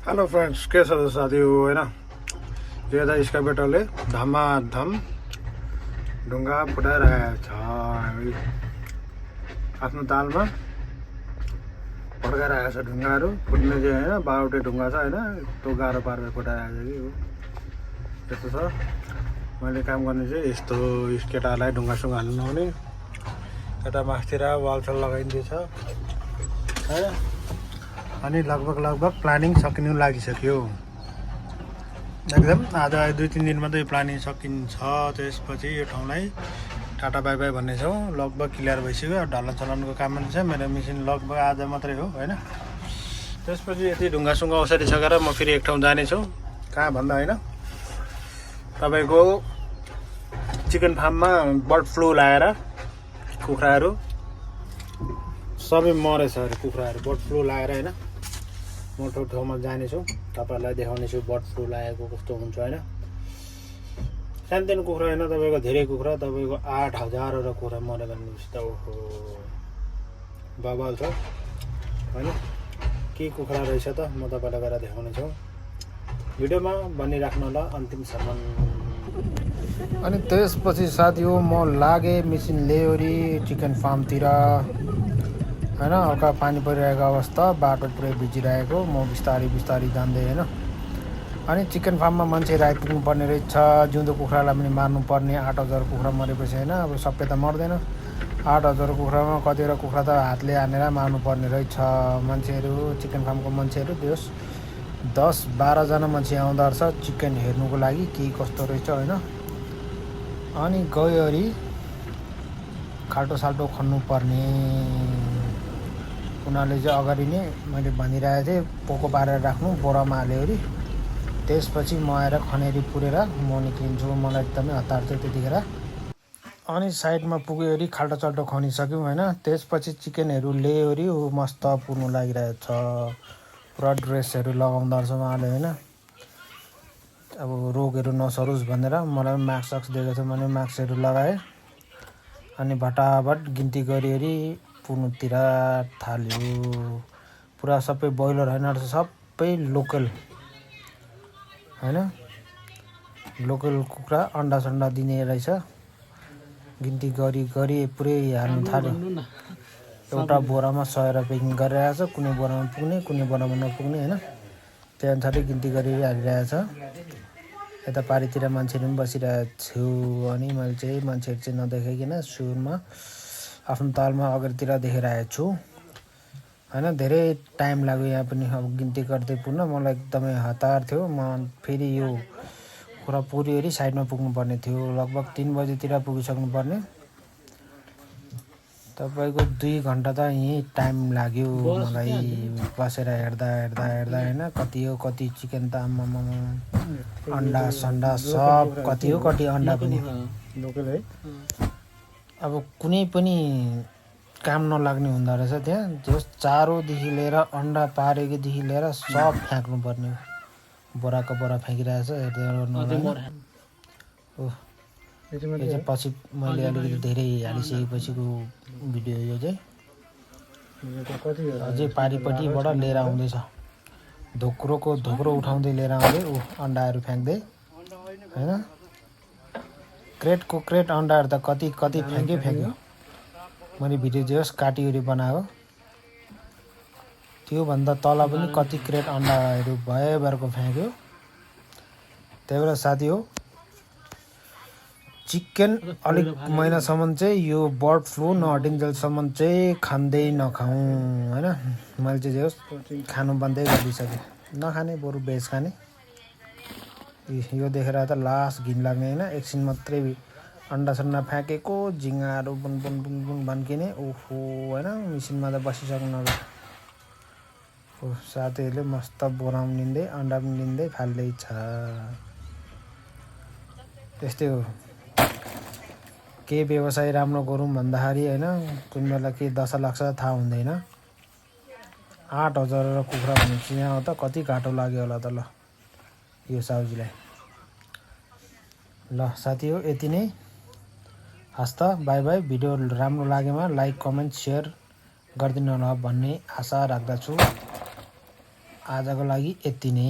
Hello friends, के छ त साथीहरु हैन। यो त स्काइबेटरले धमाधम ढुङ्गा फुटाइरहेको छ। आफ्नो तालमा पड्काइरहेको छ ढुङ्गाहरू फुट्ने चाहिँ हैन, 12वटै ढुङ्गा छ हैन। त्यो गाह्रो पारेर फुटाइरहेको छ कि हो। त्यस्तो छ। मैले काम गर्ने चाहिँ यस्तो केटाहरूलाई ढुङ्गासुङ्गा हाल्नु नआउने। यता मास्तिर वालसल लगाइदिन्छ हैन। अनि लगभग प्लानिङ सकिनु लागिसक्यो एकदम। आज 2-3 दिनमा त यो प्लानिङ सकिन्छ। त्यसपछि यो ठाउँलाई टाटा बाई बाई भन्ने छौँ। लगभग क्लियर भइसक्यो। ढल्न चलाउनुको काम छ। मेरो मेसिन लगभग आज मात्रै हो हैन। त्यसपछि यति ढुङ्गासुङ्गा औसरिसकेर म फेरि एक ठाउँ जानेछु। कहाँ भन्दा हैन, तपाईँको चिकन फार्ममा बर्ड फ्लू लागेर कुखुराहरू सबै मरेछ अरे। कुखुराहरू बर्ड फ्लू लागेर हैन, म ठाउँमा जानेछु। तपाईँहरूलाई देखाउनेछु बर्ड फ्लू लागेको कस्तो हुन्छ हैन। सानोतिनो कुखुरा हैन, तपाईँको धेरै कुखुरा, तपाईँको 8000वटा कुखुरा मऱ्यो भनेपछि त ओहो बवाल छ हैन। के कुखुरा रहेछ त म तपाईँलाई गएर देखाउनेछु। भिडियोमा बनिराख्नु होला अन्तिमसम्म। अनि त्यसपछि साथी हो, म लागे मेसिन ल्याउरी चिकन फार्मतिर हैन। हल्का पानी परिरहेको अवस्था, बाटो पुरै भिजिरहेको। म बिस्तारी जाँदै हैन। अनि चिकन फार्ममा मान्छेहरू आइपुग्नु पर्ने रहेछ। जिउँदो कुखुरालाई पनि मार्नुपर्ने। 8000 कुखुरा मरेपछि हैन, अब सबै त मर्दैन। 8000 कुखुरामा कतिवटा कुखुरा त हातले हानेर मार्नुपर्ने रहेछ। मान्छेहरू चिकन फार्मको मान्छेहरू दियोस् 10-12 जना मान्छे आउँदो रहेछ चिकन हेर्नुको लागि के कस्तो रहेछ हैन। अनि गयोरी खाल्टो साल्टो खन्नु पर्ने। उनीहरूले चाहिँ अगाडि नै मैले भनिरहेको थिएँ पोको पारेर राख्नु, बोरामा हाल्योरी। त्यसपछि म आएर खनेरी पुरेर म निक्लिन्छु। मलाई एकदमै हतार थियो त्यतिखेर। अनि साइडमा पुग्योरी खाल्टो चाल्टो खनिसक्यौँ हैन। त्यसपछि चिकनहरू ल्यायोरी ऊ मस्त पुर्नु लागिरहेको छ। पुरा ड्रेसहरू लगाउँदो रहेछ उहाँले हैन। अब रोगहरू नसरोस् भनेर मलाई मास्क साक्स दिएको थियो। मैले मास्कहरू लगाएँ। अनि भटाभट गिन्ती गरिओरी पुर्नुतिर थाल्यो। पुरा सबै बोइलर हैन, सबै लोकल हैन। लोकल कुखुरा अन्डा सन्डा दिने रहेछ। गिन्ती गरी पुरै हाल्नु थाल्यो। एउटा बोरामा 100 रुपियाँ पेकिङ गरिरहेछ। कुनै बोरामा पुग्ने, कुनै बोरामा नपुग्ने हैन। त्यही अनुसारले गिन्ती गरी हालिरहेछ। यता पारितिर मान्छेहरू पनि बसिरहेको छु। अनि मैले चाहिँ मान्छेहरू चाहिँ नदेखाइकन सुरुमा आफ्नो तालमा अगाडितिर देखाइरहेको छु हैन। धेरै टाइम लाग्यो यहाँ पनि अब गिन्ती गर्दै पुग्न। मलाई एकदमै हतार थियो। म फेरि यो कुरा पुरिओरी साइडमा पुग्नुपर्ने थियो। लगभग 3 बजेतिर पुगिसक्नु पर्ने। तपाईँको 2 घन्टा त यहीँ टाइम लाग्यो मलाई बसेर हेर्दा हैन। कति चिकन त आम्मामा अन्डा सन्डा सब कति अन्डा पनि लोकल है। अब कुनै पनि काम नलाग्ने हुँदो रहेछ त्यहाँ। जस चारोदेखि लिएर अन्डा पारेकोदेखि लिएर सब फ्याँक्नु पर्ने हो। बोराको बोरा फ्याँकिरहेछ हेर्दै गर्नु। यो चाहिँ पछि मैले अलिकति धेरै हालिसकेपछिको भिडियो यो चाहिँ। अझै पारिपट्टिबाट लिएर आउँदैछ। धोक्रो उठाउँदै लिएर आउँदै अन्डाहरू फ्याँक्दै हैन। क्रेटको क्रेट अन्डाहरू त कति फ्याँक्यो। मैले भिडियो जस काटिओरी बनाएको। त्योभन्दा तल पनि कति क्रेट अन्डाहरू भयभरको फ्याँक्यो। त्यही भएर साथी हो, चिकन अलिक महिनासम्म चाहिँ यो बर्ड फ्लू नहटिन्जेलसम्म चाहिँ खाँदै नखाउँ हैन। मैले चाहिँ जस खानु बन्दै गरिसकेँ। नखाने बरु भेज खाने। यो देखेर त लास्ट घिन लाग्ने हैन। एकछिन मात्रै अन्डा सन्डा फ्याँकेको झिँगाहरू बुन भन्किने ओहो हैन। मिसिनमा त बसिसक्नु नभए साथीहरूले मस्त बोराम लिँदै अन्डा पनि लिँदै फाल्दैछ। त्यस्तै हो। के व्यवसाय राम्रो गरौँ भन्दाखेरि हैन, कुन बेला के दशा लाग्छ थाहा हुँदैन। 8000 कुखुरा भनेपछि यहाँ त कति घाटो लाग्यो होला त। ल यो साउजीलाई ल साथी हो, यति नै। हस्ता बाई बाई। भिडियो राम्रो लागेमा लाइक कमेन्ट सेयर गरिदिनु होला भन्ने आशा राख्दछु। आजको लागि यति नै।